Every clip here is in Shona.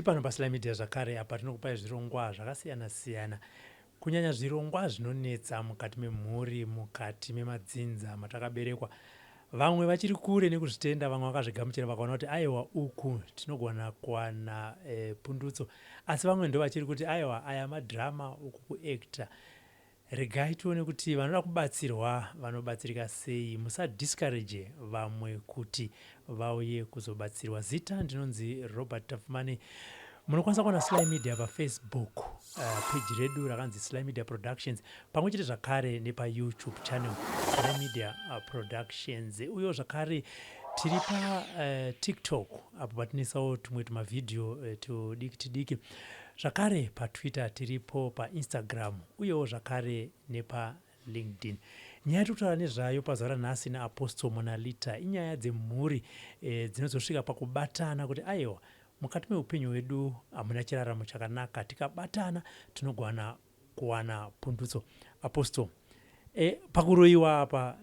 Tiri pano paSly Media zvakare apa tinokupai zvirongwa zvakasiyana siyana kunyanya zvirongwa zvinonetsa mukati memhuri, mukati memadzinza matakaberekwa. Vamwe vachiri kure nekuzvitenda, vamwe vakazvigamuchira vakaona kuti aiwa uku tinogona kuwana e, pundutso, asi vamwe ndo vachiri kuti aiwa aya madrama uku kuacta. Regai tione kuti vanoda kubatsirwa vanobatsirika sei. Musadiscourage vamwe kuti vauye kuzobatsirwa. Zita ndinonzi Robert Tapfumani. Munokwanisa kuwana Sly Media paFacebook page redu rakanzi Sly Media Productions pamwe chete zvakare nepaYouTube channel Sly Media Productions. Uyewo zvakare tiri paTikTok apo patinoisawo tumwe tumavhidhiyo tudiki tudiki. Zvakare paTwitter tiripo, paInstagram uyewo zvakare nepaLinkedIn. Nyaya yatiri kutaura nezvayo pazuva ranhasi naApostle Monalita inyaya dzemhuri dzinozosvika pakubatana kuti aiwa mukati meupenyu hwedu hamuna chiraramo chakanaka, tikabatana tinogona kuwana pundutso. Apostle, pakuroyiwa apa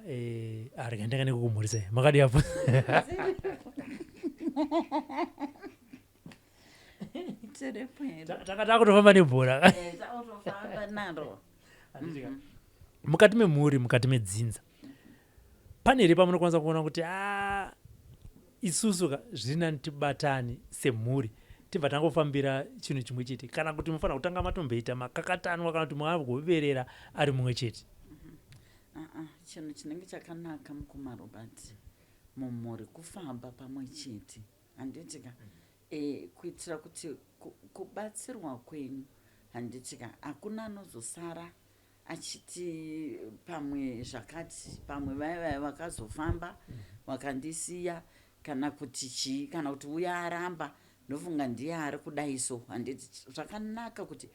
rega ndanga nekukumhurisai makadii apo? Tiripo hedu. Taka takutofamba nebhora. Takutofamba naro. Mukati memhuri, mukati medzinza, pane here pamunokwanisa kuona kuti a isusu ka zviri nani tibatane semhuri tibva tangofambira chinhu chimwe chete, kana kuti mufanira kutanga matomboita makakatanwa, kana kuti maagoverera ari mumwe chete? Aa, chinhu chinenge chakanaka mukoma Robert mumhuri kufamba pamwe chete, handiti ka? Kuitira kuti kubatsirwa kwenyu, handiti ka, hakuna anozosara achiti pamwe zvakati, pamwe vaya vaya vakazofamba vakandisiya, kana kuti chii, kana kuti uya aramba, ndofunga ndiye ari kudai so, handiti? Zvakanaka kuti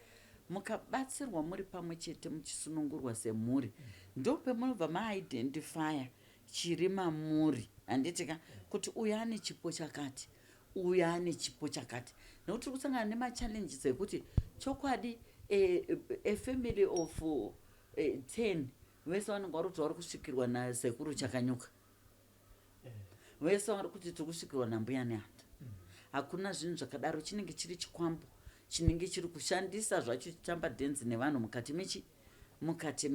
mukabatsirwa muri pamwe chete muchisunungurwa semhuri, ndopemunobva maidentifya chiri mamuri, handiti ka, kuti uyu ane chipo chakati, uyu ane chipo chakati, nekuti tiri kusangana nemachallenges ekuti chokwadi a family of 10 vese vanenge vari kuti vari kusvikirwa nasekuru Chakanyuka, vese vari kuti tiri kusvikirwa nambuya Nehanda. Hakuna zvinhu zvakadaro. Chinenge chiri chikwambo chinenge chiri kushandisa zvacho chitamba dhenzi nevanhu mukati mechi mukati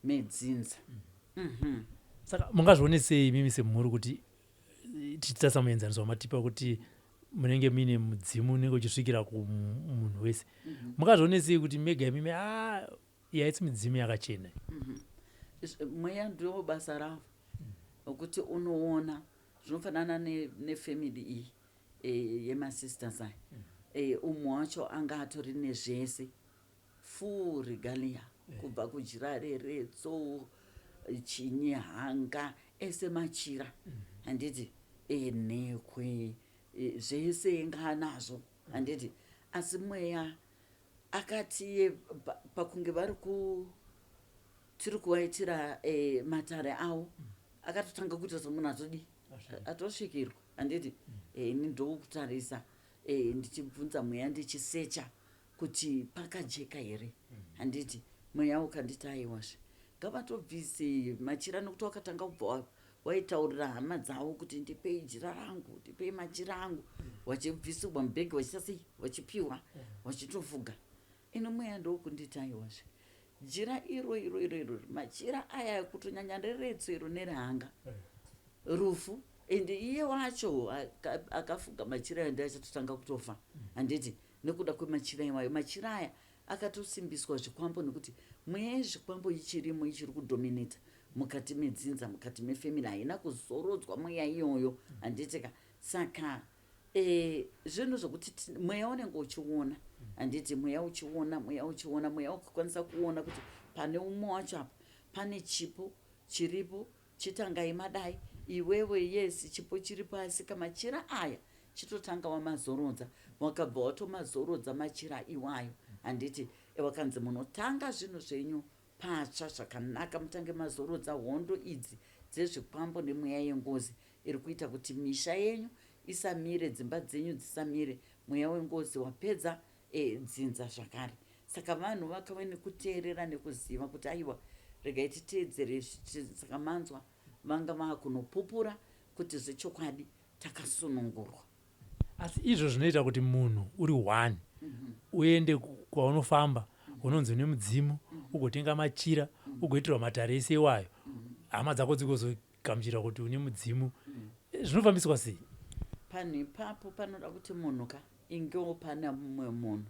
medzinza. Saka mungazvione sei imimi semhuri kuti tichitarisa muenzaniso wamatipa kuti munenge muine mudzimu unenge uchisvikira kumunhu wese, mungazvione sei kuti mega imimi a yaitsi midzimu yakachena? Mweya ndiwo basa ravo wekuti unoona. Zvinofanana nefamily iyi yemasisters aya. Umwe wacho anga atori nezvese, full regalia, kubva kujira reretso, chinyi, hanga, ese machira, handiti, nhekwe, zvese inga anazvo, handiti? Asi mweya akati iye pakunge vari ku tiri kuvaitira matare avo, akatotanga kuita semunhu atodi atosvikirwa, handiti? Ini ndokutarisa ndichibvunza mweya, ndichisecha kuti pakajeka here, handiti? Mweya ukanditi aiwazve, ngavatobvise machira, nekuti wakatanga kubva waitaurira hama dzavo kuti ndipei jira rangu, ndipei machira angu, wachibvisirwa mubhegi, wachiita sei, wachipiwa, wachitofuga. Ino mweya ndokunditi aiwazve, jira iro iro iro iro, machira aya, kutonyanya reretso iro nerehanga, rufu, ende iye wacho akafuga machira ayo ndiye achatotanga kutofa, handiti, nekuda kwemachira iwayo. Machira aya akatosimbiswa zvikwambo, nekuti mweya yezvikwambo ichirimo, ichiri kudominata mukati medzinza, mukati mefamily. Haina kuzorodzwa mweya iyoyo, handiti ka? Saka zvinhu zvokuti mweya unenge uchiona, handiti? Mweya uchiona, mweya uchiona, mweya ukakwanisa kuona kuti pane umwe wacho apa pane chipo chiripo, chitangai madai iwewe. Yes, chipo chiripo, asi kamachira aya chitotanga wamazorodza. Wakabva watomazorodza machira iwayo, handiti? Wakanzi munotanga zvinhu zvenyu patsva zvakanaka, mutange mazorodza hondo idzi dzezvikwambo nemweya yengozi iri kuita kuti misha yenyu isamire, dzimba dzenyu dzisamire. Mweya wengozi wapedza dzinza zvakare. Saka vanhu vakave nekuteerera nekuziva kuti aiwa, regai titeedzere. Saka manzwa vanga vakunopupura kuti zvechokwadi takasunungurwa. Asi izvo zvinoita kuti munhu uri one uende kwaunofamba unonzi une mudzimu, ugotenga machira, ugoitirwa matare ese iwayo, hama dzako dzigozogamuchira kuti une mudzimu, zvinofambiswa sei? Panhu ipapo panoda kuti munhu ka ingewo pane mumwe munhu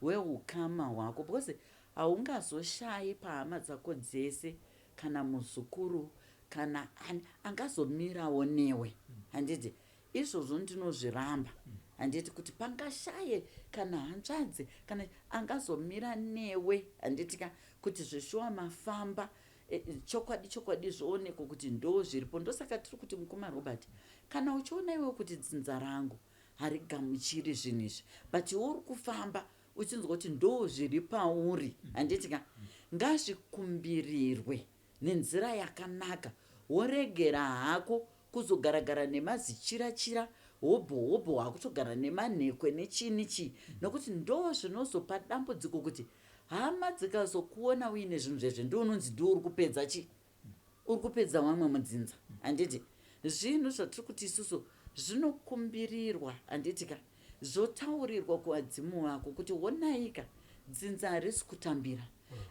weukama hwako, because haungazoshayi pahama dzako dzese kana muzukuru kana ani angazomirawo newe, handiti? Izvozvo ndinozviramba, handiti, kuti pangashaye kana hanzvadzi kana angazomira newe, handiti ka, kuti zveshuwa mafamba, chokwadi chokwadi zvoonekwa kuti ndo zviripo. Ndosaka tiri kuti, mukoma Robert, kana uchiona iwe kuti dzinza rangu harigamuchiri zvinhu izvi, but iwe uri kufamba uchinzwa kuti ndo zviri pauri, handiti ka, ngazvikumbirirwe nenzira yakanaka, woregera hako kuzogaragara nemazichira-chira, hobho hobho, hakutogara nemanhekwe nechini chii, nokuti ndo zvinozopa dambudziko kuti hama dzikazokuona uine zvinhu zvezve, ndo unonzi ndo uri kupedza chi uri kupedza vamwe mudzinza, handiti? Zvinhu zvatiri kuti isusu zvinokumbirirwa, handiti ka, zvotaurirwa kuvadzimu vako kuti onaika, dzinza harisi kutambira,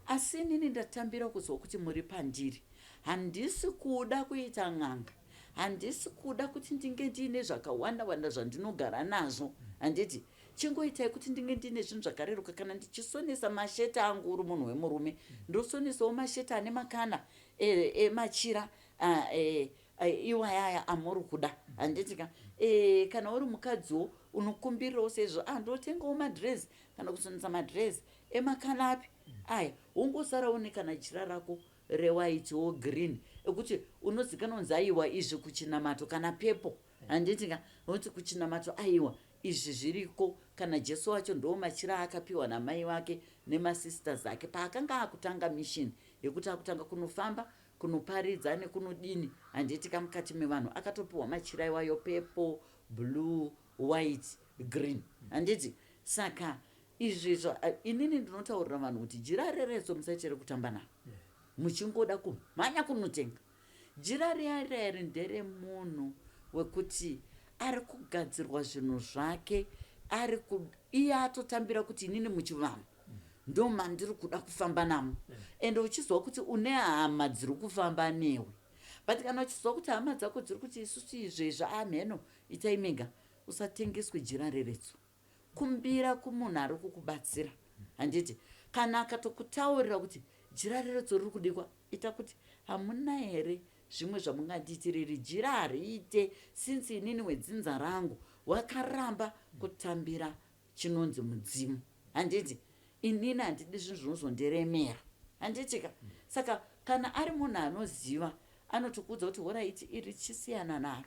asi inini ndatambira kuzwa kuti muri pandiri. Handisi kuda kuita n'anga, handisi kuda kuti ndinge ndiine zvakawanda wanda zvandinogara nazvo, handiti? Chingoitai kuti ndinge ndiine zvinhu zvakareruka. Kana ndichisonesa masheti angu, uri munhu wemurume, ndosonesawo masheti ane makana emachira iwayaya amuri kuda, handiti ka? Kana uri mukadziwo unokumbirirawo seizvo, ndotengawo madhirezi kana kusonesa madhirezi emakanapi aya, wongosarawo nekana jira rako rewhite wo green ekuti unozikanwa kunzi aiwa, izvi kuchinamato, kana purple, handiti ka? Nokuti kuchinamato, aiwa, izvi zviriko. Kana Jesu wacho ndo machira akapiwa namai vake nemasisters ake paakanga akutanga mission yekuti akutanga kunofamba kunoparidza nekunodini, handiti ka, mukati mevanhu, akatopiwa machira iwayo, purple, blue, white, green, handiti? Saka izvizvo inini ndinotaurira vanhu kuti jira reretso musaite rekutamba naro muchingoda kumhanya kunotenga jira riya. Riya nderemunhu wekuti ari kugadzirwa zvinhu zvake, ari iye atotambira kuti inini muchivanhu ndo mandiri kuda kufamba namo, ende uchizwa kuti une hama dziri kufamba newe. But kana uchizwa kuti hama dzako dziri kuti isusu izvezvi amheno, itai mega, usatengeswe jira reretso. Kumbira kumunhu ari kukubatsira, handiti? Kana akatokutaurira kuti jira reretso riri kudikwa, ita kuti hamuna here zvimwe zvamungandiitiriri? Jira hariite, since inini wedzinza rangu wakaramba kutambira chinonzi mudzimu, handiti? Inini handidi zvinhu zvinozondiremera, handitika? Saka kana ari munhu anoziva, anotokuudza kuti alright, iri chisiyana naro,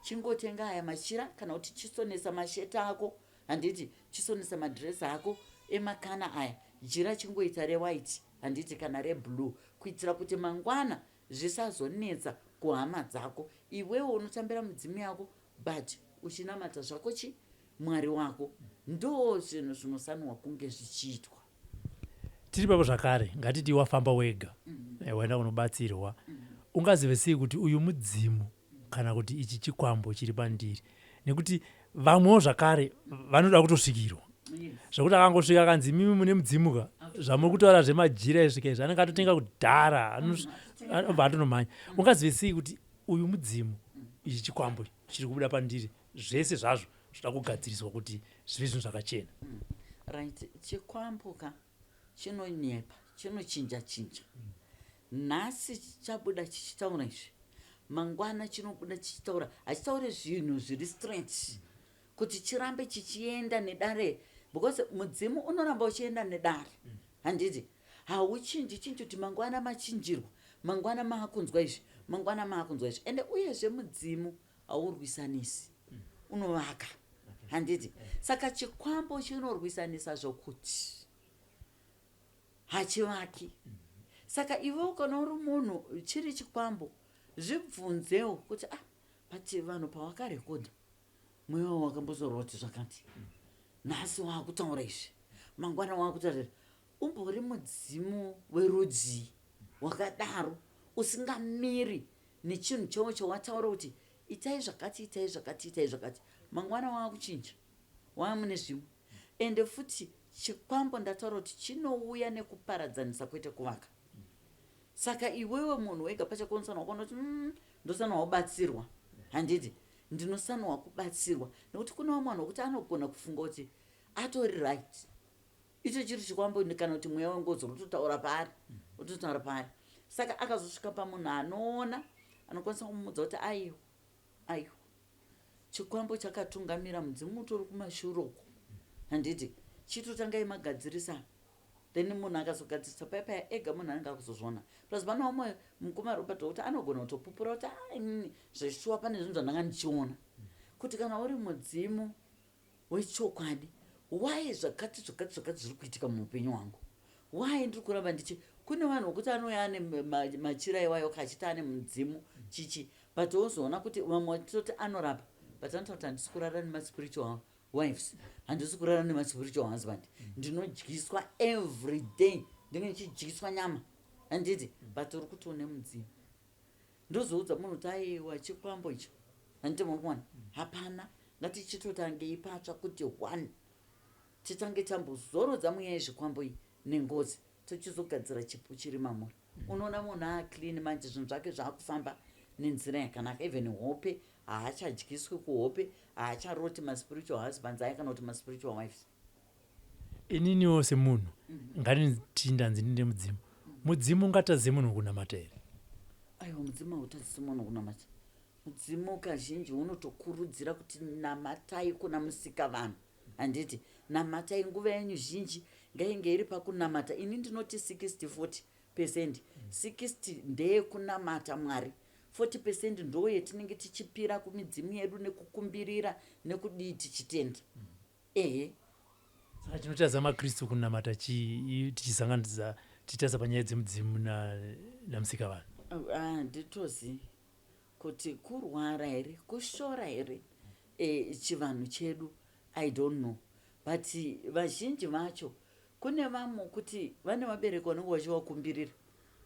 chingotenga aya machira, kana kuti chisonesa masheti ako, handiti? Chisonesa madhiresi ako emakana aya, jira chingoita rewhite, handiti, kana reblue, kuitira kuti mangwana zvisazonetsa kuhama dzako. Iwewo unotambira mudzimu yako, but uchinamata zvako chi Mwari wako. Ndo zvinhu zvinosanwa kunge zvichiitwa. Tiri papo zvakare, ngatiti wafamba wega, waenda kunobatsirwa, ungazive sei kuti uyu mudzimu kana kuti ichi chikwambo chiri pandiri? Nekuti vamwewo zvakare vanoda kutosvikirwa, zvekuti akangosvika akanzi imimi mune mudzimu ka, zvamuri kutaura zvemajira izvika izvi, anenge atotenga kudhara, anobva atonomhanya. Ungazive sei kuti uyu mudzimu, ichi chikwambo chiri kubuda pandiri, zvese zvazvo zvoda kugadziriswa kuti zvive zvinhu zvakachena? Right, chikwambo ka chinonyepa, chinochinja chinja. Nhasi chabuda chichitaura izvi, mangwana chinobuda chichitaura, hachitauri zvinhu zviri straight kuti chirambe chichienda nedare, because mudzimu unoramba uchienda nedare, handiti? Hauchinji chinji kuti mangwana machinjirwa, mangwana maakunzwa izvi, mangwana maakunzwa izvi. Ende uyezve mudzimu haurwisanisi, unovaka, handiti? Saka chikwambo chinorwisanisa zvokuti hachivaki. Saka iwewo kana uri munhu chiri chikwambo, zvibvunzewo kuti ah, but vanhu pawakarekodha mweya wavo wakambozorwa kuti zvakati, nhasi waakutaura izvi, mangwana waakutaura, umbori mudzimu werudzii wakadaro usingamiri nechinhu chavo chawataura kuti itai zvakati, itai zvakati, itai zvakati? Mangwana waakuchinja, waamune zvimwe. Ende futi chikwambo ndataura kuti chinouya nekuparadzanisa kwete kuvaka. Saka iwewe munhu wega pachako unofanirwa kuona kuti ndofanirwa kubatsirwa, handiti? Ndinofanirwa kubatsirwa nekuti kune vamwe vanhu vokuti anogona kufunga kuti atori right, icho chiri chikwambo kana kuti mweya wengozi unototaura paari, unototaura paari. Saka akazosvika pamunhu anoona, anokwanisa kumuudza kuti aiwa, aiwa, chikwambo chakatungamira, mudzimu utori kumashure uko, handiti? Chitotangai magadzirisa. Then munhu akazogadzirisa paya paya ega, munhu anenge akuzozviona. Plus pane vamwe mukoma Robert wekuti anogona kutopupura kuti inini zveshuwa pane zvinhu zvandanga ndichiona, kuti kana uri mudzimu wechokwadi, why zvakati zvakati zvakati zviri kuitika muupenyu hwangu? Why ndiri kuramba ndichi kune vanhu vokuti anouya ane machira iwayo achiti ane mudzimu chichi, but wozoona kuti vamwe vachitoti anorapa, but anotaura kuti handisi kurara nemaspiritual wives, handisi kurara nemaspiritual husband, ndinodyiswa every day, ndinge ndichidyiswa nyama, handiti? But uri kuti une mudzimu. Ndozoudza munhu kuti aiwa, chikwambo icho, handiti? Muri kuona, hapana. Ngatichitotangei patsva kuti one titange tambozorodza mweya yezvikwambo iyi nengozi, tochizogadzira chipo chiri mamuri. Unoona munhu aclean manje, zvinhu zvake zvaakufamba nenzira yakanaka. Even hope haachadyiswi kuhope, haacharoti maspiritual husbands aya kana kuti maspiritual wives. Ininiwo semunhu, ngatiti ndanzi ndine mudzimu, mudzimu ungatadzise munhu kunamata here? Aiwa, mudzimu hautadzisi munhu kunamata. Mudzimu kazhinji unotokurudzira kuti namatai kuna musika vanhu, handiti? Namatai, nguva yenyu zhinji ngainge iri pakunamata. Ini ndinoti 60 40%, 60 ndeyekunamata Mwari, 40% ndo yetinenge tichipira kumidzimu yedu nekukumbirira nekudii, tichitenda, ehe. Saka chinotadza makristu kunamata chii, tichisanganisa tichitarisa panyaya dzemudzimu namusika vanhu? Handitozivi kuti kurwara here, kushora here chivanhu chedu, I don't know. But vazhinji vacho, kune vamwe kuti vane vabereki vanenge vachivakumbirira,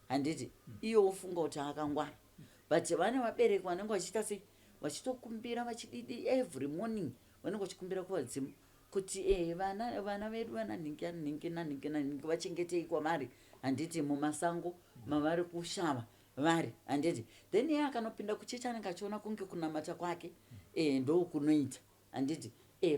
handiti? Iye wofunga kuti akangwara, but vane vabereki vanenge vachiita sei, vachitokumbira, vachididi, every morning vanenge vachikumbira kuvadzimu kuti vana vedu, vana nhingi nanhingi nanhingi nanhingi, vachengetei kwavari, handiti? Mumasango mavari kushava vari, handiti? Then iye akanopinda kuchechi anenge achiona kunge kunamata kwake ndo kunoita, handiti?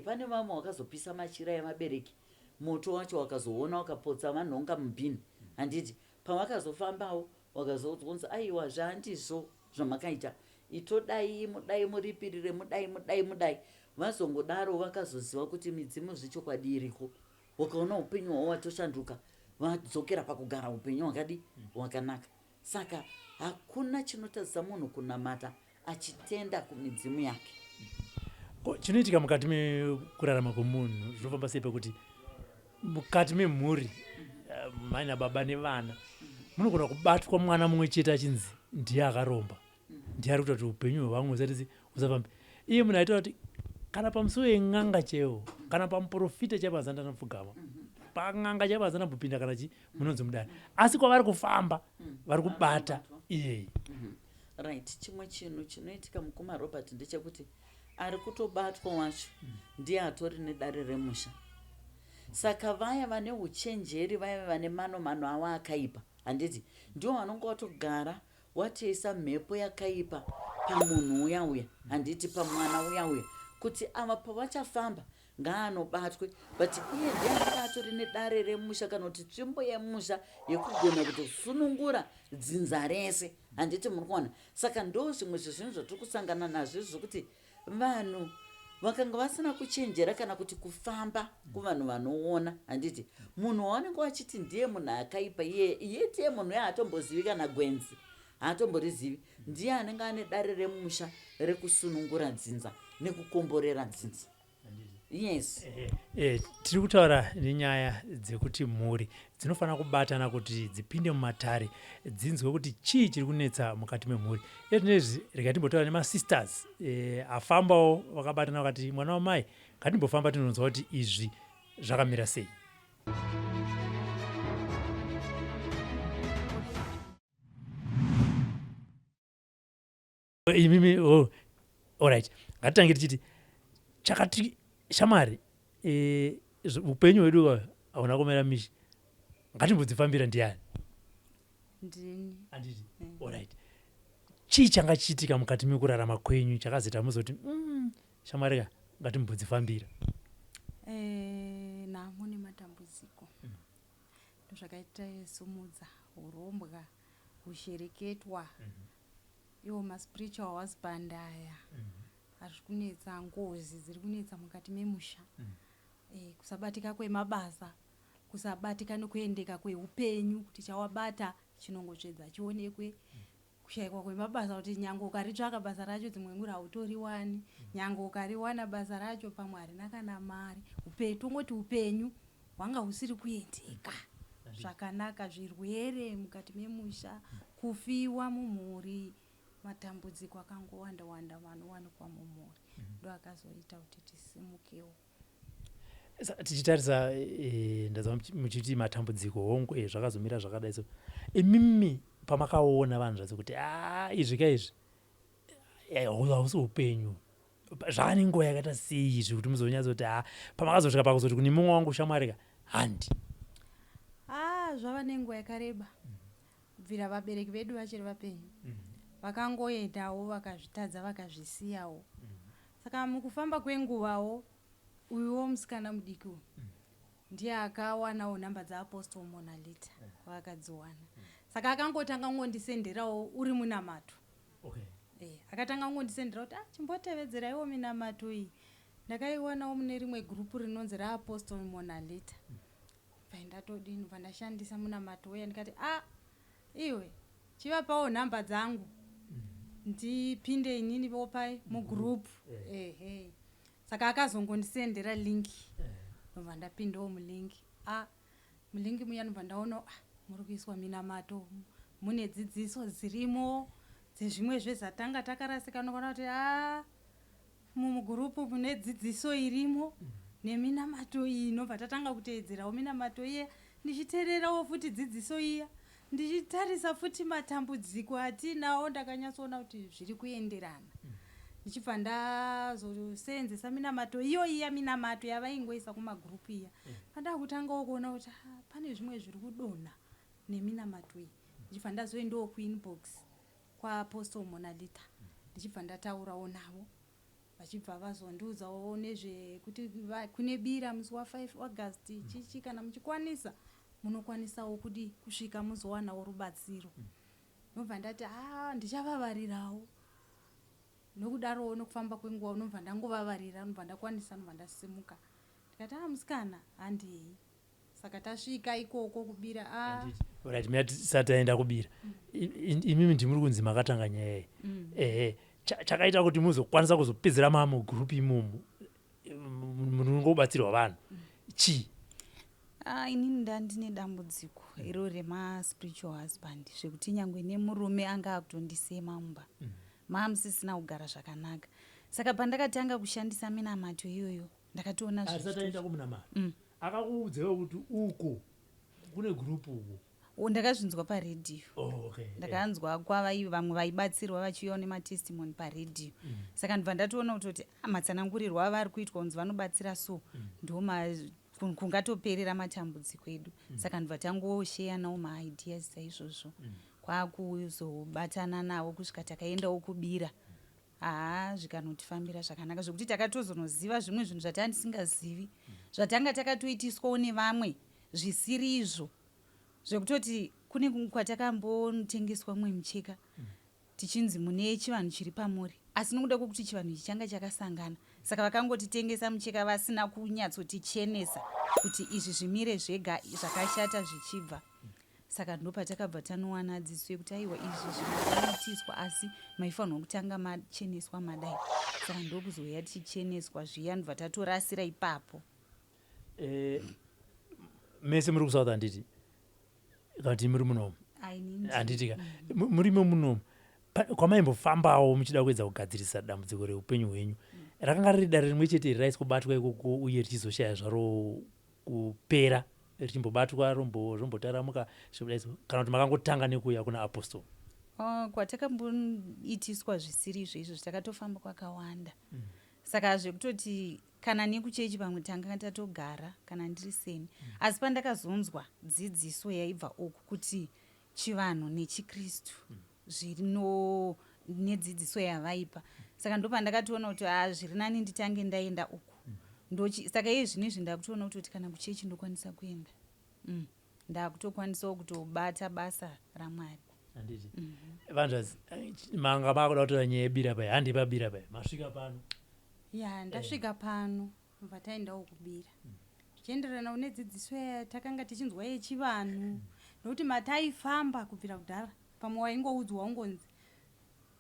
Pane vamwe vakazopisa machira emabereki, moto wacho wakazoona wakapotsa vanhonga mubhini, handiti? Pavakazofambawo vakazoudzwa kunzi aiwa, zvahandizvo zvamakaita, itodai, mudai muripirire, mudai, mudai, mudai. Vazongodaro vakazoziva kuti midzimu zvechokwadi iriko, wakaona upenyu hwavo watoshanduka, vadzokera pakugara upenyu hwakadi hwakanaka. Saka hakuna chinotadzisa munhu kunamata achitenda kumidzimu yake. Ko chinoitika mukati mekurarama kwemunhu zvinofamba sei, pekuti mukati memhuri, mai nababa nevana, munogona kubatwa mwana mumwe chete achinzi ndiye akaromba, ndiye ari kuita kuti upenyu hwevamwe usati usafambe, iye munhu aitaura kuti kana pamusi wen'anga chaiwo, kana pamuprofita chaipo hazana ndanopfugama, pan'anga chaipo hazana mbopinda, kana chi munonzi mudare, asi kwavari kufamba vari kubata iyeye? Right, chimwe chinhu chinoitika, mukoma Robert, ndechekuti ari kutobatwa wacho ndiye atori nedare remusha. Saka vaya vane uchenjeri, vaya vane mano mano avo akaipa, handiti? Ndivo vanonge watogara watoisa mhepo yakaipa pamunhu uya uya, handiti? Pamwana uya uya, kuti ava pavachafamba ngaanobatwe. But iye ndiye anenge atori nedare remusha kana kuti tsvimbo yemusha yekugona kutosunungura dzinza rese, handiti? Muri kuona? Saka ndo zvimwe zvezvinhu zvatiri kusangana nazvo izvi, zvokuti vanhu vakanga vasina kuchenjera kana kuti kufamba kuvanhu vanoona, handiti? Munhu wavanenge vachiti ndiye munhu akaipa, iye iye ndiye munhu uye haatombozivi kana gwenzi, haatomborizivi, ndiye anenge ane dare remusha rekusunungura dzinza nekukomborera dzinza, yes. Tiri kutaura nenyaya dzekuti mhuri dzinofanira kubatana kuti dzipinde mumatare, dzinzwe kuti chii chiri kunetsa mukati memhuri. Ezvinezvi rega timbotaura nemasisters afambawo vakabatana, vakati mwana wamai, ngatimbofamba tinonzwa kuti izvi zvakamira sei. Imimi, oh, alright, ngatitange tichiti Chakati shamwari, upenyu hwedu hauna kumira mishi, ngatimbodzifambira, ndiani? Ndini. Handiti? Alright, chii changa chiitika mukati mekurarama kwenyu chakazoita muzoti, shamwari ka, ngatimbodzifambira"? Nhamo nematambudziko ndozvakaita sumudza urombwa, hushereketwa, iwo maspiritual husband aya ari kunetsa, ngozi dziri kunetsa mukati memusha, kusabatika kwemabasa, kusabatika nekuendeka kweupenyu, kuti chawabata chinongotsvedza chionekwe, kushayikwa kwemabasa, kuti nyange ukaritsvaka basa racho, dzimwe nguva hautoriwani, nyange ukariwana basa racho, pamwe harina kana mari. Tongoti upenyu hwanga husiri kuendeka zvakanaka, zvirwere mukati memusha, kufiwa mumhuri, matambudziko akangowanda wanda vanowanikwa mumhuri, ndo akazoita kuti tisimukewo. Tichitarisa, ndazva muchiti matambudziko, hongu, zvakazomira zvakadai. So imimi pamakaona vanhu zvadzo kuti a izvi ka izvi, hausi upenyu, zvava nenguva yakaita sei izvi kuti muzonyatsoti a pamakazosvika pakuzoti kune mumwe wangu, shamwari ka, handi? Ah, zvava nenguva yakareba, kubvira vabereki vedu vachiri vapenyu. Vakangoendawo, vakazvitadza, vakazvisiyawo. Saka mukufamba kwenguvawo, uyuwo musikana mudiki uyu ndiye akawanawo nhamba dzaApostle Monalita, vakadziwana. Saka akangotanga ngondisenderawo uri munamato. Akatanga ngondisendera kuti, ah, chimbotevedzerai minamato iyi, ndakaiwanawo mune rimwe gurupu rinonzi raApostle Monalita. Bva ndatodini, bva ndashandisa munamato uya, ndikati, a iwe, chivapawo nhamba dzangu ndipinde inini vopai mugurupu. Ehe, saka akazongondisendera link, ndobva ndapindawo mulink. A mulink muya ndobva ndaona, ah, muri kuiswa minamato, mune dzidziso dzirimo dzezvimwe zvezatanga takarasika. Nokuona kuti a mumugurupu mune dzidziso irimo neminamato iyi, inobva tatanga kuteedzerawo minamato iya, ndichiteererawo futi dzidziso iya, ndichitarisa futi matambudziko atinawo, ndakanyatsoona kuti zviri kuenderana. Ndichibva ndazoseenzesa minamato iyo iya, minamato yavaingoisa kumagurupu iya, pandakutangawo kuona kuti, ah, pane zvimwe zviri kudonha neminamato iyi. Ndichibva ndazoendawo kuinbox kwaApostle Monalita, ndichibva ndataurawo navo, vachibva vazondiudzawo nezvekuti kune bira musi wa5 August, chichi, kana muchikwanisa, munokwanisawo kudi kusvika muzowanawo rubatsiro. Ndobva ndati, a ndichavavarirawo. Nokudarowo, nokufamba kwenguva, unobva ndangovavarira, unobva ndakwanisa, ndobva ndasimuka, ndikati, a musikana, handei. Saka tasvika ikoko kubira, a Right, mina tisati taenda kubira, imimi ndimuri kunzi makatanga nyaya iyi. Ehe, chakaita kuti muzokwanisa kuzopedzera mamugurupu imomo munongobatsirwa vanhu chii? Ah, inini ndandine dambudziko iro remaspiritual husband, zvekuti nyangwe nemurume anga akutondisema mumba maamusisina kugara zvakanaka. Saka pandakatanga kushandisa minamato iyoyo, ndakatoona Asati aenda kumunamato, akakuudzewo kuti uko kune gurupu uko? Oh, ndakazvinzwa paredhiyo. Oh, okay. Ndakanzwa kwavai vamwe vaibatsirwa vachiuyawo nematestimony paredhiyo. Saka ndibva ndatoona kutoti, ah, matsanangurirwo avari kuitwa kunzi vanobatsira, so ndo kungatoperera matambudziko edu. Saka ndibva tangosheya nawo maideas saizvozvo, kwakuzobatana navo kusvika takaendawo kubira. Haa, zvikanotifambira zvakanaka, zvekuti takatozonoziva zvimwe zvinhu zvatanga tisingazivi, zvatanga takatoitiswawo nevamwe zvisiri izvo, zvekutoti kune kwatakambotengeswa mumwe mucheka tichinzi mune chivanhu chiri pamuri, asi nokuda kwokuti chivanhu ichi changa chakasangana, saka vakangotitengesa mucheka vasina kunyatsotichenesa kuti izvi zvimire zvega, zvakashata zvichibva. Saka ndopatakabva tanowana dzidziso yekuti, aiwa, izvi zvinoitiswa, asi maifanirwa kutanga macheneswa madai. Saka ndokuzouya tichicheneswa zviya, ndobva tatorasira ipapo. Mese muri kuSouth, handiti? Kana kuti muri munomu? Ainini. Handiti ka murimo munomu? Kwamaimbofambawo muchida kuedza kugadzirisa dambudziko reupenyu hwenyu, rakanga riri dare rimwe chete iri raisikubatwa ikoko uye richizoshaya zvaro kupera, richimbobatwa rombotaramuka zvikudai, kana kuti makangotanga nekuuya kuna Apostle? Oh, kwatakamboitiswa zvisiri izvo izvo, takatofamba kwakawanda. Saka zvekutoti kana nekuchechi pamwe tanga tatogara kana ndiri seni. Asi pandakazonzwa dzidziso yaibva uku kuti chivanhu nechikristu zvino nedzidziso yavaipa, saka ndopandakatoona kuti a zviri nani nditange ndaenda uku. Saka iye zvino izvi ndakutoona kutoti kana kuchechi ndokwanisa kuenda. Ndakutokwanisawo kutobata basa raMwari. Handiti vanzvadzi, manga makuda kutora nyaya yebira paya, handi pabira paya masvika pano? Ya, ndasvika pano, bva taendawo kubira zvichienderana nedzidziso yatakanga tichinzwa yechivanhu, nokuti mataifamba kubvira kudhara pamwe waingoudzwa ungonzi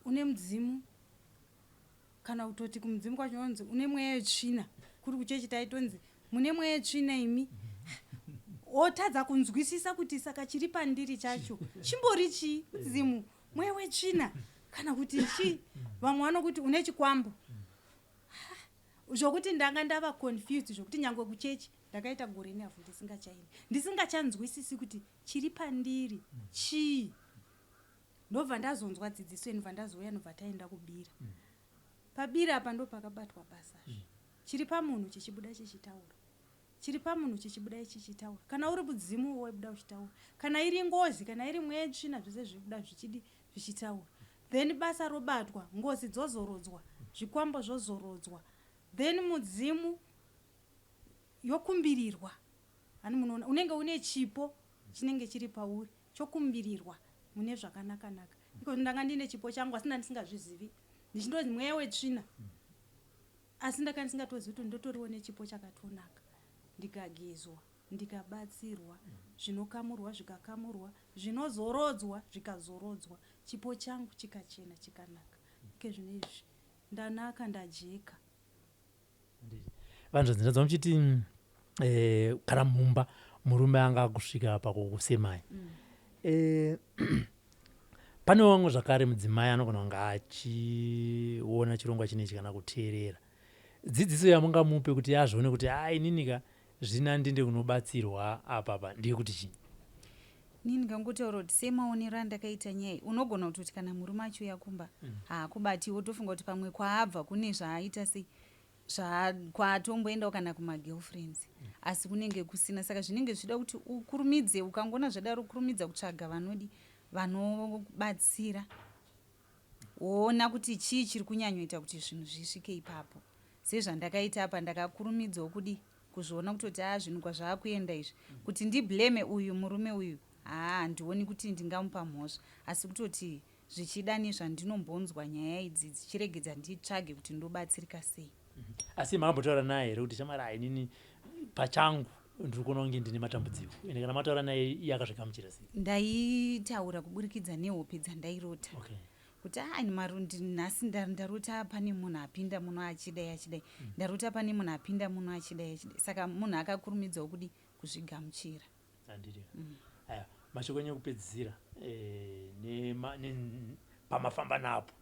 une mudzimu, kana kutoti kumudzimu kwacho unonzi une mweya yetsvina. Kuri kuchechi taitonzi mune mweya yetsvina imi, wotadza kunzwisisa kuti saka chiri pandiri chacho chimbori chii, mudzimu, mweya wetsvina kana kuti chii. Vamwe vanokuti une chikwambo, zvokuti ndanga ndava confused, zvokuti nyange kuchechi ndakaita gore nehafu ndisingachaendi, ndisingachanzwisisi kuti chiri pandiri chii. Ndobva ndazonzwa dzidziso, inobva ndazouya, nobva taenda kubira. Pabira apa ndo pakabatwa basazve. Chiri pamunhu chichibuda chichitaura, chiri pamunhu chichibuda chichitaura. Kana uri mudzimu waibuda uchitaura, kana iri ngozi, kana iri mweya yetsvina, zvese zvibuda zvichidi zvichitaura. Then basa robatwa, ngozi dzozorodzwa, zvikwambo zvozorodzwa, then mudzimu yokumbirirwa. Hani munoona unenge une chipo chinenge chiri pauri, chokumbirirwa mune zvakanaka-naka. Iko ndanga ndine chipo changu, asi ndandisingazvizivi, ndichindozi mweya wetsvina, asi ndanga ndisingatozivi kuti ndotoriwo nechipo chakatonaka. Ndikagezwa, ndikabatsirwa, zvinokamurwa zvikakamurwa, zvinozorodzwa zvikazorodzwa, chipo changu chikachena, chikanaka. Ike zvino izvi ndanaka, ndajeka. Vanzvadzi, ndinzwa muchiti kana mumba murume anga kusvika pakukusemai. Pane vamwe zvakare mudzimai anogona kunge achiona chirongwa chinechi kana kuteerera dzidziso yamungamupe kuti azvione kuti a ininika zvina ndinde kunobatsirwa apapa, ndeyekuti chii? Ini ndingangotaura kuti semaonero andakaita nyaya iyi, unogona kutoti kana murume achiuya kumba haakubati, wotofunga kuti pamwe kwaabva kune zvaaita sei, kwaatomboendawo kana kumagirlfriends, asi kunenge kusina. Saka zvinenge zvichida kuti ukurumidze, ukangoona zvadaro ukurumidza kutsvaga vanodi vanobatsira, woona kuti chii chiri kunyanyoita kuti zvinhu zvisvike ipapo. Sezvandakaita apa, ndakakurumidzawo kudi kuzviona kutoti a zvinhu kwazvaakuenda izvi, kuti ndiblame uyu murume uyu, haa, handioni kuti ndingamupa mhosva, asi kutoti zvichida nezvandinombonzwa nyaya idzi dzichiregedza nditsvage kuti ndobatsirika sei. Asi makambotaura naye here kuti shamwari, ainini pachangu ndiri kuona kunge ndine matambudziko? Ende kana mataura naye, iye akazvigamuchira sei? Ndaitaura kuburikidza nehope dzandairota, kuti a marundi nhasi ndarota pane munhu apinda muno achidai achidai, ndarota pane munhu apinda muno achidai achidai. Saka munhu akakurumidzawo kudi kuzvigamuchira. Handiti aya mashoko enyu ekupedzisira, pamafamba napo,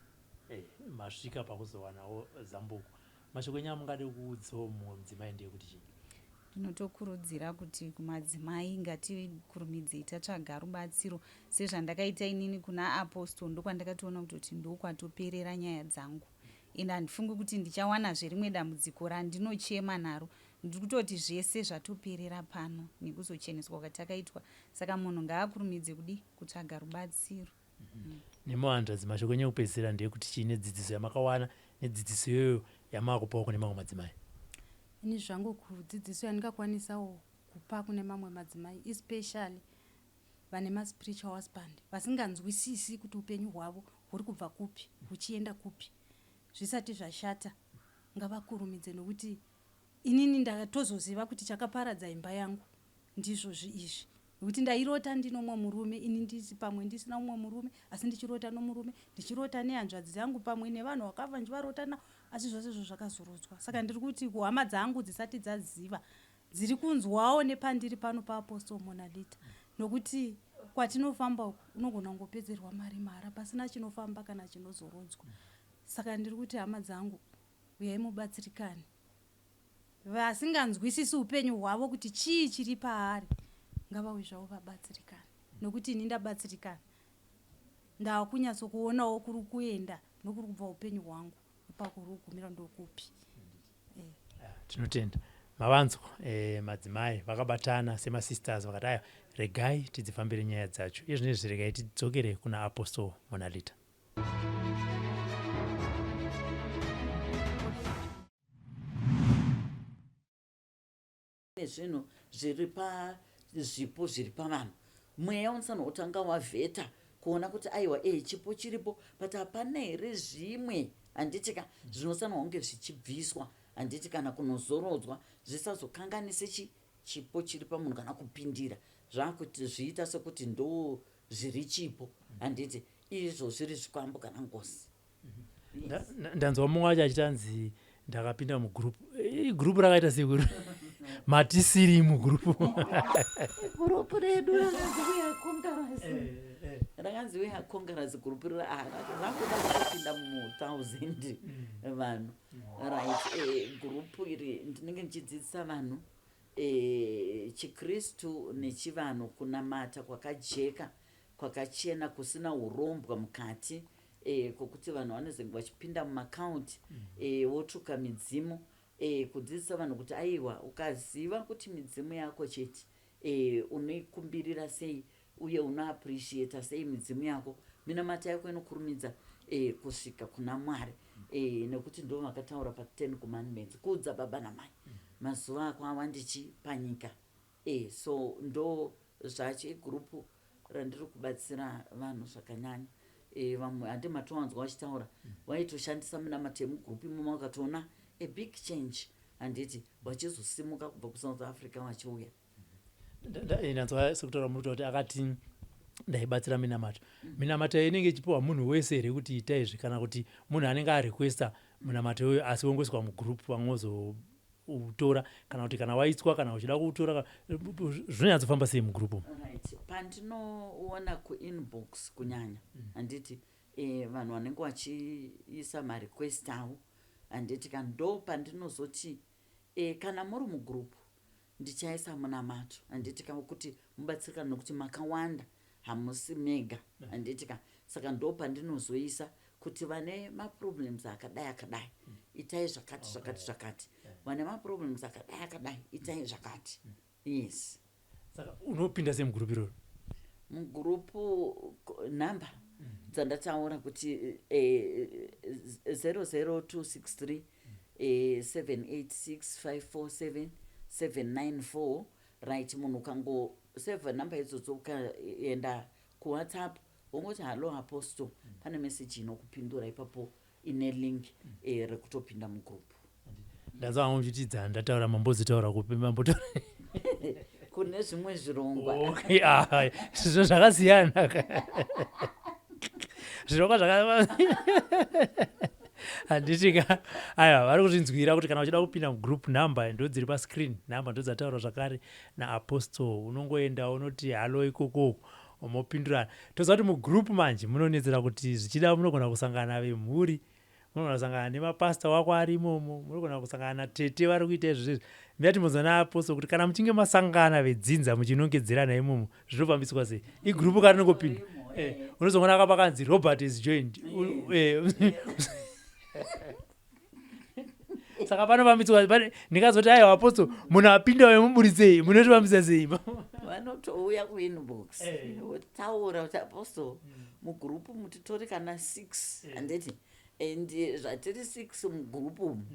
masvika pakuzowanawo zambuko, mashoko enyu amungade kuudzawo mumwe mudzimai ndeyekuti chii? Ndinotokurudzira kuti kumadzimai, ngatikurumidzei tatsvaga rubatsiro sezvandakaita inini kuna Apostle. Ndokwandakatoona kutoti ndokwatoperera nyaya dzangu, ende handifungi kuti ndichawanazve rimwe dambudziko randinochema naro. Ndiri kutoti zvese zvatoperera pano nekuzocheneswa kwatakaitwa. Saka munhu ngaakurumidze kudi kutsvaga rubatsiro. Nemuhanzvadzi, mashoko enyu ekupedzisira ndeyekuti chii, nedzidziso yamakawana, nedzidziso iyoyo yamakupawo kune mamwe madzimai? Ini zvangu kudzidziso yandingakwanisawo kupa kune mamwe madzimai, especially vane maspiritual husband vasinganzwisisi kuti upenyu hwavo huri kubva kupi huchienda kupi, zvisati zvashata ngavakurumidze, nokuti inini ndatozoziva kuti chakaparadza imba yangu ndizvozvi izvi, nekuti ndairota ndino mumwe murume, ini ndisi pamwe ndisina mumwe murume, asi ndichirota nomurume, ndichirota nehanzvadzi dzangu, pamwe nevanhu vakafa ndichivarota navo, asi zvose izvo zvakazorodzwa. Saka ndiri kuti kuhama dzangu dzisati dzaziva, dziri kunzwawo nepandiri pano paApostle Monalita, nokuti kwatinofamba uku unogona kungopedzerwa mari mahara pasina chinofamba kana chinozorodzwa. Saka ndiri kuti hama dzangu, uyai mubatsirikane. Vasinganzwisisi upenyu hwavo kuti chii chiri paari, ngavauye zvavo vabatsirikane, nokuti ini ndabatsirikana, ndakunyatsokuonawo kuri kuenda nokuri kubva upenyu hwangu, ipako kuri kugumira ndokupi. Tinotenda. Mavanzwa madzimai vakabatana semasisters vakati aya regai tidzifambire nyaya dzacho. Iye zvinezvi regai tidzokere kuna Apostle Monalita. Nezvinhu zviri pazvipo zviri pavanhu, mweya unofanirwa kutanga wavheta kuona kuti aiwa, e chipo chiripo, but hapana here zvimwe, handiti ka, zvinofanirwa kunge zvichibviswa, handiti, kana kunozorodzwa zvisazokanganise chipo chiri pamunhu kana kupindira zvakuti zviita sekuti ndo zviri chipo, handiti, izvo zviri zvikwambo kana ngozi. Ndanzwa mumwe wacho achitanzi ndakapinda mugurupu. Gurupu rakaita sekuru matisiri mugurupu. Gurupu redu rakanzi We Are Conquerors. Rakanzi We Are Conquerors gurupu rakuda kutopinda mu1000 vanhu, right? Gurupu iri ndinenge ndichidzidzisa vanhu chiKristu nechivanhu, kunamata kwakajeka, kwakachena, kusina urombwa mukati, kwokuti vanhu vanozenge vachipinda mumakaunti votuka midzimu. Kudzidzisa vanhu kuti aiwa, ukaziva kuti midzimu yako chete unoikumbirira sei uye unoappreciata sei midzimu yako, minamata yako inokurumidza kusvika kuna Mwari, nekuti ndo vakataura pa10 Commandments, kuudza baba namai, mazuva ako awandichi panyika. So ndo zvacho igurupu randiri kubatsira vanhu zvakanyanya. Vamwe handi matowanzwa vachitaura, vaitoshandisa minamato yemugurupu imomo, vakatoona a big change, handiti, vachizosimuka kubva kuSouth Africa vachiuya. Ndanzwa sekutaura muri kuti akati ndaibatsira minamato. Minamato inenge ichipiwa munhu wese here kuti ita izvi, kana kuti munhu anenge arequesta munamato iyoyo asi wongoiswa mugurupu, vamwe vozoutora, kana kuti kana waitswa kana uchida kuutora, zvinonyatsofamba sei mugurupu umu? Right, pandinoona kuinbox kunyanya, handiti, vanhu vanenge vachiisa marequest avo, handiti ka, ndo pandinozoti kana muri mugurupu ndichaisa munamato, handiti ka, kuti mubatsirikana, nokuti makawanda, hamusi mega, handiti ka. Saka ndo pandinozoisa kuti vane maproblems akadai akadai itai zvakati zvakati zvakati, vane maproblems akadai akadai itai zvakati, yes. Saka unopinda sei mugurupu iroro? Mugurupu nhamba dzandataura kuti 00263 786 547 794, right? Munhu ukangosevha nhamba idzodzo, ukaenda kuWhatsApp wongoti, "Hallo Apostle," pane meseji inokupindura ipapo ine link rekutopinda mugurupu. Ndanzwa hangu muchiti dzandataura mambodzitaura kupi? Mambotaura kune zvimwe zvirongwa. Okay, ah, zviro zvakasiyana, zvirongwa zvaka, handiti ka? Aiwa, vari kuzvinzwira kuti kana uchida kupinda mugroup, number ndo dziri pascreen, nhamba ndo dzataurwa zvakare naapostle. Unongoenda unoti hallo ikokoko, mopindurana. Toziva kuti mugroup manje munonetsera kuti zvichida munogona kusangana vemhuri, munogona kusangana nemapasta wako ari imomo, munogona kusangana natete vari kuita izvo zvezvi. Ndati naapostle kuti kana muchinge masangana vedzinza muchinongedzerana imomo, zvinofambiswa sei? Igurupu karinongopinda, unozongoona akapakanzi "Robert is joined". Saka panofambiswa ndingazoti aiwa apostle, munhu apinda wemuburitsei, munotifambisa sei? Vanotouya kuinbox votaura kuti, "Apostle, mugurupu mutitori kana 6, handiti, and zvatiri 6 mugurupu umu,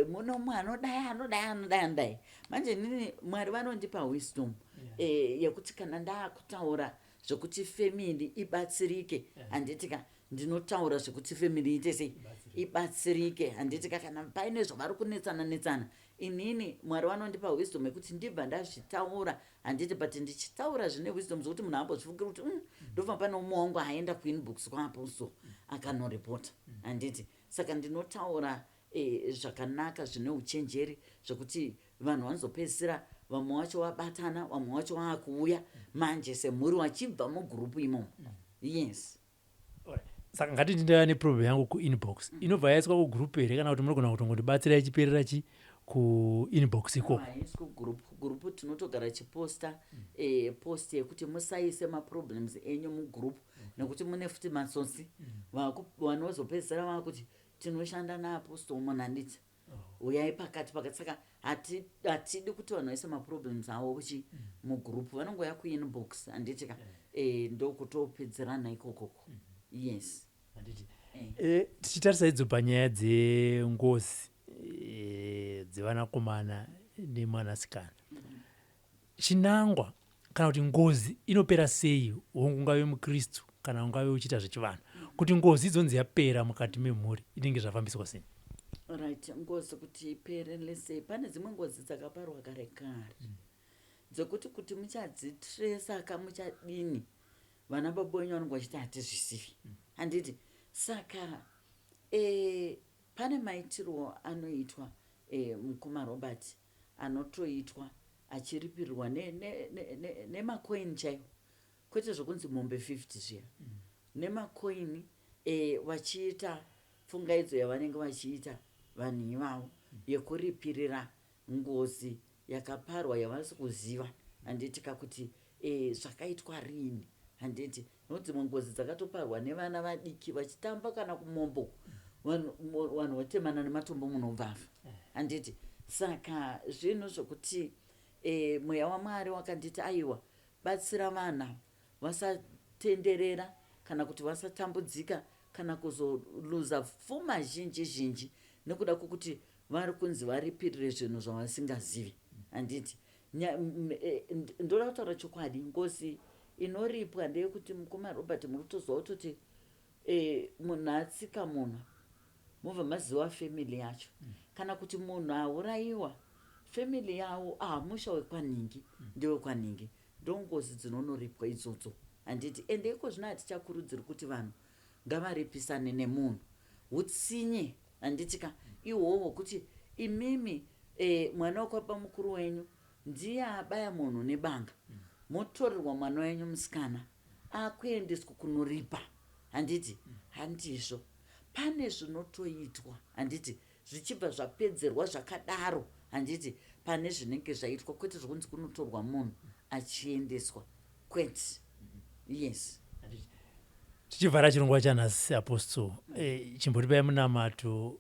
muno mumwe anodai, anodai, anodai, anodai." Manje nini Mwari vanondipa wisdom yekuti kana ndaakutaura zvekuti family ibatsirike, handiti ka, ndinotaura zvekuti family iite sei, ibatsirike, handiti ka. Kana paine zvavari kunetsana netsana, inini Mwari vanondipa wisdom yekuti ndibva ndazvitaura, handiti, but ndichitaura zvine wisdom zvokuti munhu ambozvifungiri kuti ndobva pane umwe wangu aenda kuinbox kwaapostle akanoripota, handiti. Saka ndinotaura zvakanaka zvine uchenjeri zvekuti vanhu vanozopedzisira vamwe vacho vabatana, vamwe vacho vaakuuya manje semhuri vachibva mugurupu imomo, yes. Saka ngatiti ndaiva neproblem yangu kuinbox, inobva yaiswa kugurupu here, kana kuti munogona kutongondibatsira ichiperera chi kuinbox ikoko? Haisi kugurupu. Gurupu tinotogara chiposta post yekuti musaise maproblems enyu mugurupu, nekuti mune futi matsotsi vanozopedzisira vakuti tinoshanda naapostle munhu, handiti. Uyai pakati pakati. Saka hatidi kuti vanhu vaise maproblems avo kuchi mugroup. Vanongouya kuinbox, handiti ka? Ndokutopedzerana ikokoko, yes. Handiti. Tichitarisa idzo panyaya dzengozi dzevanakomana nemwanasikana, chinangwa kana kuti ngozi inopera sei? Hongu, ungave mukristu kana ungave uchiita zvechivanhu, kuti ngozi idzonzi yapera mukati memhuri, inenge zvafambiswa sei? Right, ngozi kuti ipere, let's say pane dzimwe ngozi dzakaparwa kare kare dzekuti kuti muchadzitresa ka, muchadini, vana baba wenyu vanonge vachiti hatizvisivi, handiti? Saka pane maitirwo anoitwa, mukoma Robert, anotoitwa achiripirirwa nemakoini chaiwo, kwete zvokunzi mombe 50 zviya, nemakoini, vachiita pfungaidzo yavanenge vachiita vanhu ivavo yekuripirira ngozi yakaparwa yavasi kuziva, handiti ka, kuti zvakaitwa rini, handiti? Nokuti dzimwe ngozi dzakatoparwa nevana vadiki vachitamba kana kumombo, vanhu votemana nematombo, munobvafa, handiti? Saka zvinhu zvokuti mweya waMwari wakanditi, aiwa, batsira vana vasatenderera kana kuti vasatambudzika kana kuzoluza pfuma zhinji zhinji nekuda kwokuti vari kunzi varipirire zvinhu zvavasingazivi, handiti? Ndoda kutaura chokwadi, ngozi inoripwa ndeyekuti, mukoma Robert, muri kutozwa kutoti munhu atsika munhu, mobva maziva family yacho, kana kuti munhu aurayiwa, family yavo, ah, musha wekwanhingi ndewekwanhingi. Ndongozi dzinonoripwa idzodzo, handiti? Ende iko zvino hatichakurudziri kuti vanhu ngavaripisane nemunhu. Utsinye, handiti ka, ihwohwo hwokuti imimi mwana wekwaba mukuru wenyu ndiye abaya munhu nebanga, motorerwa mwana wenyu musikana, akuendeswa kunoripa, handiti? Handizvo. Pane zvinotoitwa, handiti, zvichibva zvapedzerwa zvakadaro, handiti, pane zvinenge zvaitwa, kwete zvokunzi kunotorwa munhu achiendeswa, kwete. Yes. Tichivhara chirongwa chanhasi, Apostle, chimbotipai munamato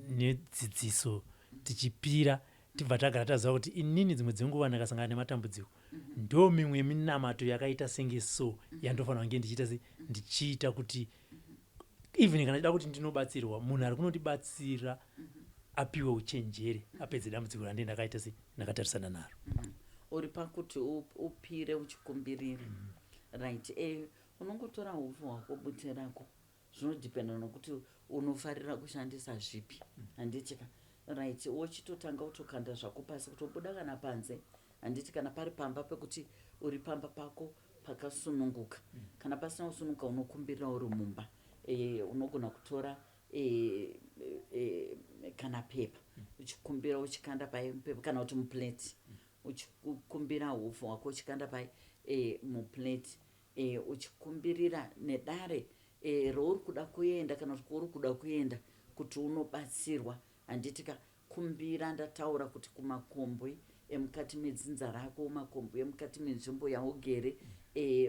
nedzidziso tichipira, tibva tagara taziva kuti inini dzimwe dzenguva ndakasangana nematambudziko, ndo mimwe yeminamato yakaita senge so yandofanira kunge ndichiita se ndichiita kuti even kana chida kuti ndinobatsirwa, munhu ari kunondibatsira apiwe uchenjeri, apedze dambudziko randii ndakaita se ndakatarisana naro. Uri pakuti upire uchikumbirira, right? Unongotora upfu hwako, bute rako, zvinodhipenda nokuti unofarira kushandisa zvipi, handiti ka? Right, wochitotanga kutokanda zvako pasi, kutobuda kana panze, handiti? Kana pari pamba pekuti uri pamba pako pakasununguka, kana pasina kusununguka, unokumbirira uri mumba. Unogona kutora kana pepa, uchikumbira uchikanda pai mupepa, kana kuti muplate, uchikumbira upfu hwako uchikanda pai muplate, uchikumbirira nedare rauri kuda kuenda kana kuti kwauri kuda kuenda kuti unobatsirwa, handiti ka? Kumbira, ndataura kuti kumakombwe emukati medzinza rako, makombwe emukati menzvimbo yaugere,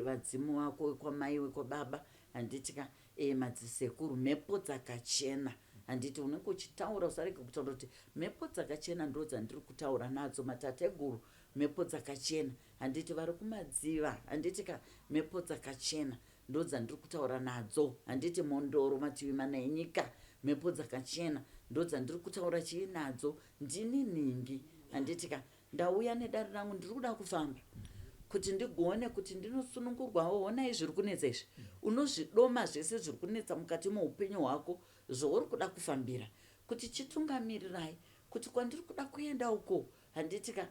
vadzimu vako wekwamai, wekwababa, handiti ka, madzisekuru, mhepo dzakachena, handiti? Unenge uchitaura, usarege kutaura kuti mhepo dzakachena ndo dzandiri kutaura nadzo, matateguru, mhepo dzakachena, handiti, vari kumadziva, handiti ka, mhepo dzakachena ndo dzandiri kutaura nadzo, handiti, mhondoro mativi mana enyika, mhepo dzakachena ndo dzandiri kutaura chii nadzo, ndini nhingi, handiti ka, ndauya nedare rangu, ndiri kuda kufamba kuti ndigone kuti ndinosunungurwawo. Honai zviri kunetsa izvi. Unozvidoma zvese zviri kunetsa mukati meupenyu hwako zvauri kuda kufambira, kuti chitungamirirai kuti kwandiri kuda kuenda uko, handiti ka,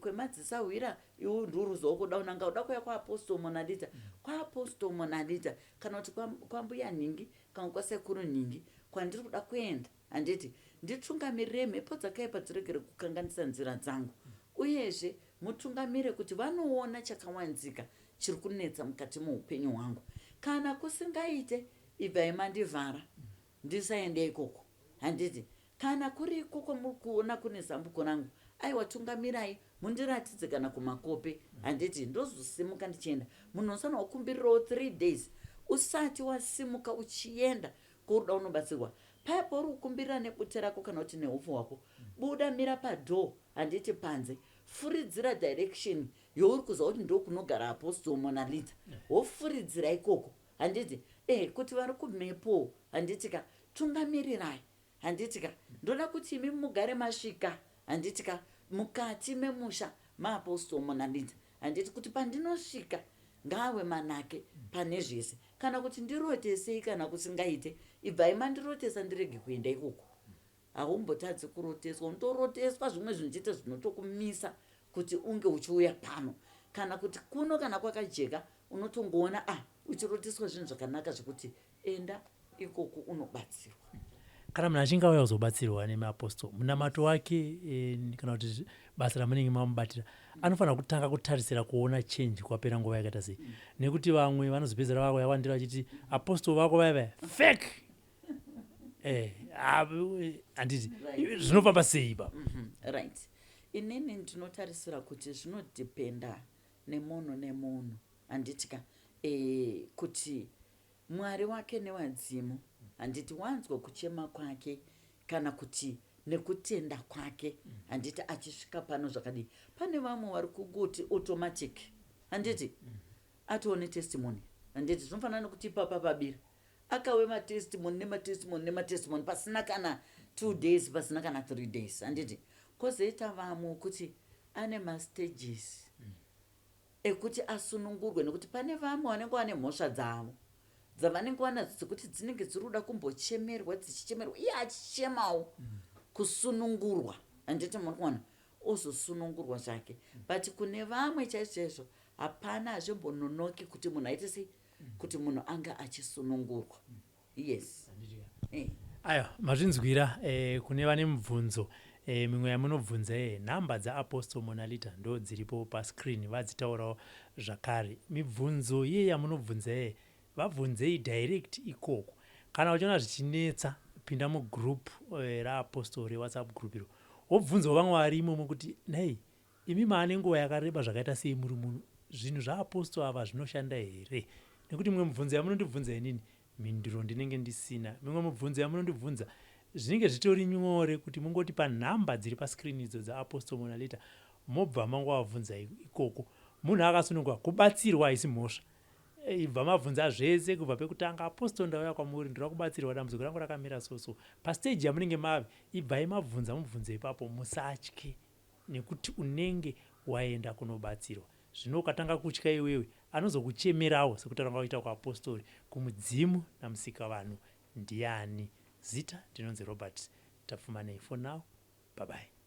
kwemadzisahwira. Iwe ndiuruzawo kuda unanga uda kuya kwaApostle Monalita, kwaApostle Monalita, kana kuti kwambuya nhingi, kana kwasekuru nhingi kwandiri kuda kuenda, handiti? Nditungamirire, mhepo dzakaipa dziregere kukanganisa nzira dzangu, uyezve mutungamire kuti vanoona chakawanzika chiri kunetsa mukati muupenyu hwangu. Kana kusingaite, ibvai mandivhara ndisaende ikoko, handiti? Kana kuri ikoko muri kuona kune zambuko rangu, aiwa, tungamirai mundiratidze kana kumakope, handiti? Ndozosimuka ndichienda. Munhu unofanira kukumbirirawo 3 days usati wasimuka uchienda kouda unobatsirwa. Paya pauri kukumbirira nebute rako kana kuti neupfu hwako, buda mira padoor, handiti, panze, furidzira direction youri kuziva kuti ndokunogara Apostle Monalita, wofuridzira ikoko, handiti? Kuti vari kumhepo, handiti ka, tungamirirai, handiti ka. Ndoda kuti imi mugare masvika, handiti ka, mukati memusha maApostle Monalita, handiti, kuti pandinosvika ngaave manake pane zvese. Kana kuti ndirotesei, kana kusingaite, ibvai mandirotesa ndirege kuenda ikoko. Haumbotadzi kuroteswa, unotoroteswa zvimwe zvinhu chete zvinotokumisa kuti unge uchiuya pano kana kuti kuno. Kana kwakajeka, unotongoona uchiroteswa zvinhu zvakanaka zvekuti enda ikoko unobatsirwa. Kana munhu achinge auya kuzobatsirwa nemaapostol, munamato wake kana kuti basa ramunenge mamubatira, anofanira kutanga kutarisira kuona change kwapera nguva yakaita sei? Nekuti vamwe vanozopedzera vako yawandira vachiti apostol vako vaya vaya fake. Handiti zvinofamba sei ipapo? Right, inini ndinotarisira kuti zvinodhipenda nemunhu nemunhu, handiti ka, kuti Mwari wake newadzimu, handiti, wanzwa kuchema kwake kana kuti nekutenda kwake, handiti, achisvika pano zvakadii. Pane vamwe vari kungoti automatic, handiti, atoone testimony, handiti. Zvinofanana nekuti ipapa pabira akauye matestimony nematestimony nematestimony pasina kana 2 days, pasina kana 3 days, handiti. Kwozoita vamwe kuti ane mastages ekuti asunungurwe, nekuti pane vamwe vanenge vane mhosva dzavo dzavanenge vanadzo dzekuti dzinenge dziri kuda kumbochemerwa, dzichichemerwa, iye achichemawo kusunungurwa, handiti muri kuona, ozosunungurwa zvake. But kune vamwe chaizvo chaizvo hapana, hazvimbononoki kuti munhu aite sei, kuti munhu ange achisunungurwa, yes. Aiwa, mazvinzwira. Kune vane mibvunzo, mimwe yamunobvunza, nhamba dzaApostle Monalita ndo dziripo pascreen, vadzitaurawo zvakare. Mibvunzo iye yamunobvunza, vabvunzei direct ikoko. Kana uchiona zvichinetsa, pinda mugroup raApostle, reWhatsApp group iro, wobvunzawo vamwe vari imomo kuti, "Nei imi maane nguva yakareba zvakaita sei muri muno? Zvinhu zvaapostle ava zvinoshanda here?" Nekuti mimwe mibvunzo yamunondibvunza inini, mhinduro ndinenge ndisina. Mimwe mibvunzo yamunondibvunza, zvinenge zvitori nyore kuti mungoti panhamba dziri pascreen idzo dzaApostle Monalita, mobva mangovabvunza ikoko. Munhu akasununguka kubatsirwa, haisi mhosva. Ibva mabvunza zvese kubva pekutanga: "Apostle, ndauya kwamuri, ndoda kubatsirwa, dambudziko rangu rakamira so so." Pastage yamunenge mave, ibvai mabvunza mubvunzo ipapo, musatye, nekuti unenge waenda kunobatsirwa. Zvino ukatanga kutya iwewe, anozokuchemerawo sekutaura kwaita kuapostori kumudzimu namusika vanhu ndiani. Zita ndinonzi Robert Tapfumanei. For now, bye bye.